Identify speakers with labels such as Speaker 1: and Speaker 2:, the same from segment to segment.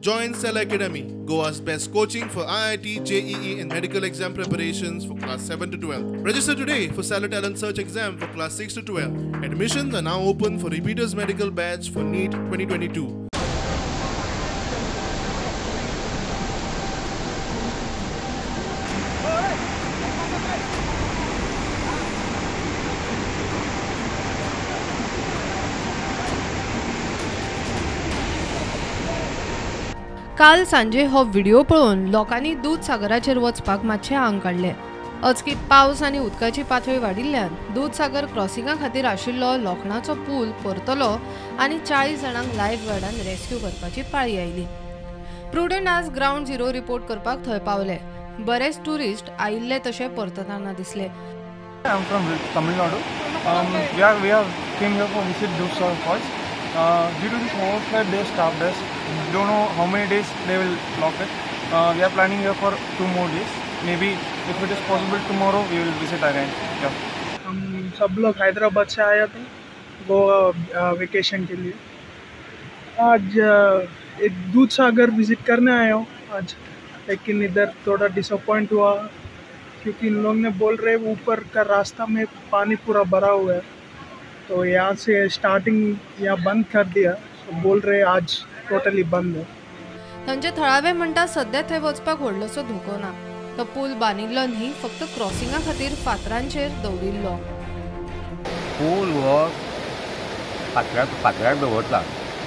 Speaker 1: Join Cell Academy, Goa's best coaching for IIT, JEE and medical exam preparations for class 7 to 12. Register today for Cellar Talent Search exam for class 6 to 12. Admissions are now open for repeaters medical batch for NEET 2022.
Speaker 2: काल सांजे हो video पळोवन लोकांनी दूधसागराचेर वचपाक मातशें आंग काडलें. अचकीत पावस आनी उदकाची पातळी वाडिल्ल्यान दूधसागर क्रॉसिंगा खातीर आशिल्लो लोखणाचो पूल परतलो आनी 40 जाणांक लायफ गार्डान रेस्क्यू करपाची पाळी आयली. प्रुडंट आज ग्रावंड झिरो रिपोर्ट करपाक थंय पावले. बरेच ट्युरिस्ट आयिल्ले तशे परतताना दिसले.
Speaker 3: I am from Tamil Nadu. We have came here for visit Dudhsagar Falls. Due to this overflood, they stopped us. Don't know how many days they will lock it. We are planning here for 2 more days. Maybe if it is possible tomorrow, we will visit again. Yeah.
Speaker 4: हम सब लोग हैदराबाद से आए थे Goa vacation K लिए. आज एक Dudhsagar visit करने आए हो आज, लेकिन इधर थोड़ा डिसअपॉइंट हुआ क्योंकि इन लोग ने बोल रहे ऊपर का रास्ता में पानी पूरा भरा हुआ है, तो यहाँ से स्टार्टिंग यहाँ बंद कर दिया. तो बोल रहे आज टोटली बंद है.
Speaker 2: थंयचे थळावे म्हणटा सध्या थंय वचपाक व्हडलोसो धोको ना. तो पूल बांदिल्लो न्ही, फक्त क्रॉसिंगा खातीर फातरांचेर दवरिल्लो.
Speaker 5: पूल हो फातराक दवरता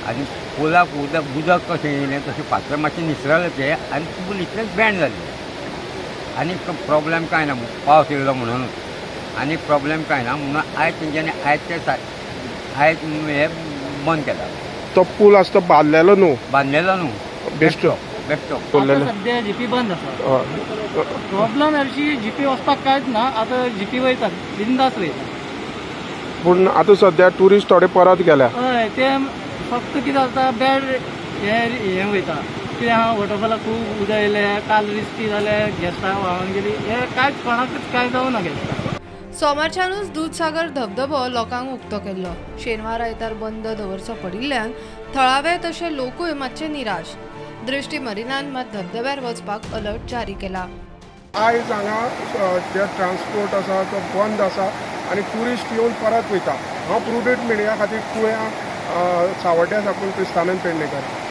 Speaker 5: आनी पुलाक उदक कशें येयलें तशें फातर मातशें निसरले ते आनी पूल इतलेंच बँड जालें. आनी प्रॉब्लेम कांय ना, पावस येयलो म्हणून आनी प्रॉब्लेम कांय ना म्हणून आयज तेंच्यांनी आयज ते आयज हे बंद केला.
Speaker 6: तो पूल आसता बांदलेलो न्हू,
Speaker 5: बांदलेलो न्हू,
Speaker 6: बेश्टो
Speaker 5: बेश्टो.
Speaker 7: सद्या जीपी बंद आसा. प्रॉब्लेम हरशी जीपी वचपाक कांयच ना. आतां जीपी वयतात बिंदास वयता,
Speaker 6: पूण आतां सद्या ट्युरिस्ट थोडे परत गेल्या.
Speaker 7: हय, ते फक्त कितें जाता बॅड हे वयता. कितें आहा वॉटरफॉलाक खूब उदक येयलें, काल रिस्की जालें, गेस्टां व्हांवन गेली, हे कांयच कोणाकूच कांय जावना गेस्टां.
Speaker 2: सोमारच्यानूच दूधसागर धबधबो लोकांक उक्तो केल्लो. शेनवार आयतार बंद दवरचो पडिल्ल्यान थळावे तशे लोकूय मातशे निराश. दृष्टी मरिनान मात धबधब्यार वचपाक अलर्ट जारी केला.
Speaker 6: आयज हांगा जे ट्रान्सपोर्ट आसा तो बंद आसा आनी ट्युरिस्ट येवन परत वयता. हांव प्रुडंट मिडिया खातीर कुळ्यां सावड्ड्या साकून क्रिस्तानंद पेडणेकर.